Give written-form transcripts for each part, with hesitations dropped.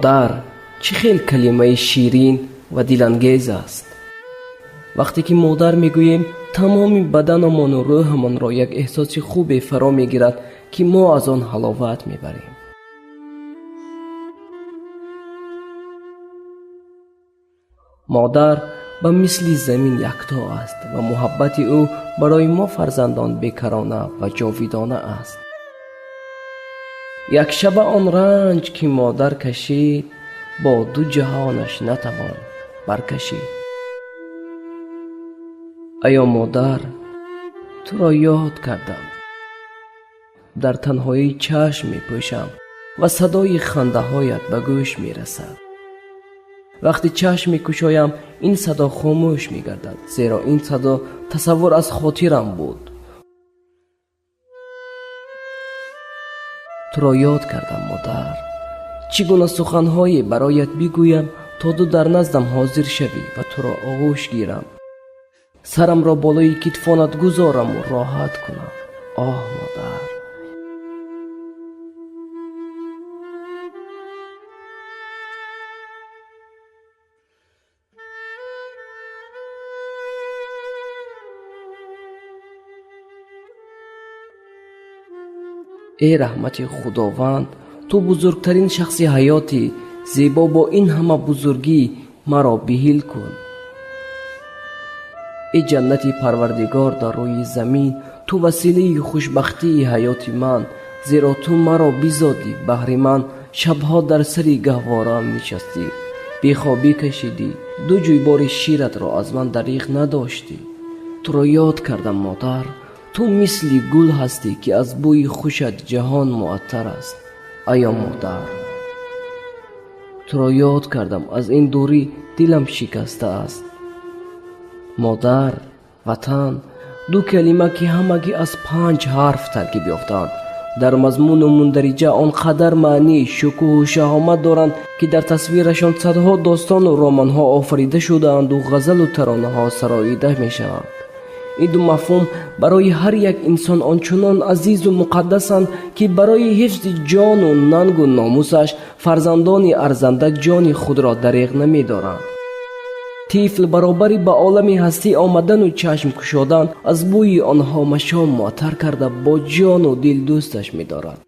Модар чӣ хел калимаи ширин ва дилангез аст. Вақте ки модар мегӯем, тамоми баданамону рӯҳамонро як эҳсоси хубе фаро мегирад, ки мо аз он ҳаловат мебарем. Модар ба мисли замин якто аст ва муҳаббати ӯ барои мо фарзандон бекарона ва ҷовидона аст. Як шаба он ранҷ, ки модар кашид, бо ду ҷаҳонаш натавон баркашид. Аё модар, туро ёд кардам. Дар танҳоӣ чашм мепӯшам ва садои хандаҳоят ба гӯш мерасад. Вақте чашм мекушоям, ин садо хомӯш мегардад, зеро ин садо тасаввур аз хотирам буд. Туро ёд кардам, модар. Чӣ гуна суханҳое бароят бигӯям, то ту дар наздам ҳозир шавӣ ва туро оғӯш гирам, сарамро болои китфонат гузораму роҳат кунам. Оҳ, модар! Эй раҳмати Худованд, ту бузургтарин шахси ҳаётӣ, зебо бо ин ҳама бузургӣ маро биҳил кун. Эй ҷаннати Парвардигор дар рӯи замин, ту василаи хушбахтии ҳаёти ман, зеро ту маро бизодӣ, баҳри ман шабҳо дар сари гаҳвораам нишастӣ, бехобӣ кашидӣ, ду ҷӯйбори ширатро аз ман дариғ надоштӣ. Туро ёд кардам, модар. Ту мисли гул ҳастӣ, ки аз бӯи хушат ҷаҳон муаттар аст. Аё модар, туро ёд кардам, аз ин дурӣ дилам шикаста аст. Модар, ватан ду калима, ки ҳамагӣ аз панҷ ҳарф таркиб ёфтаанд, дар мазмуну мундариҷа он қадар маънӣ, шукӯҳу шаҳомат доранд, ки дар тасвирашон садҳо достону романҳо офарида шудаанду ғазалу таронаҳо сароида мешаванд. Ин ду мафҳум барои ҳар як инсон ончунон азизу муқаддасанд, ки барои ҳифзи ҷону нангу номусаш фарзандони арзанда ҷони худро дареғ намедоранд. Тифл баробари ба олами ҳастӣ омадану чашм кушодан аз бӯи онҳо машом муаттар карда, бо ҷону дил дӯсташ медорад.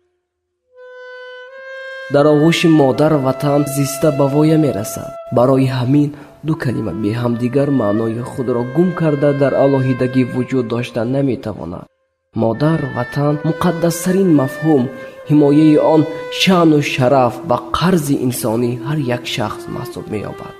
Дар оғӯши модар ватан зиста ба воя мерасад. Барои ҳамин ду калима беҳамдигар маънои худро гум карда, дар алоҳидагӣ вуҷуд дошта наметавонад. Модар, ватан муқаддастарин мафҳум, ҳимояи он шаъну шараф ва қарзи инсонии ҳар як шахс маҳсуб меёбад.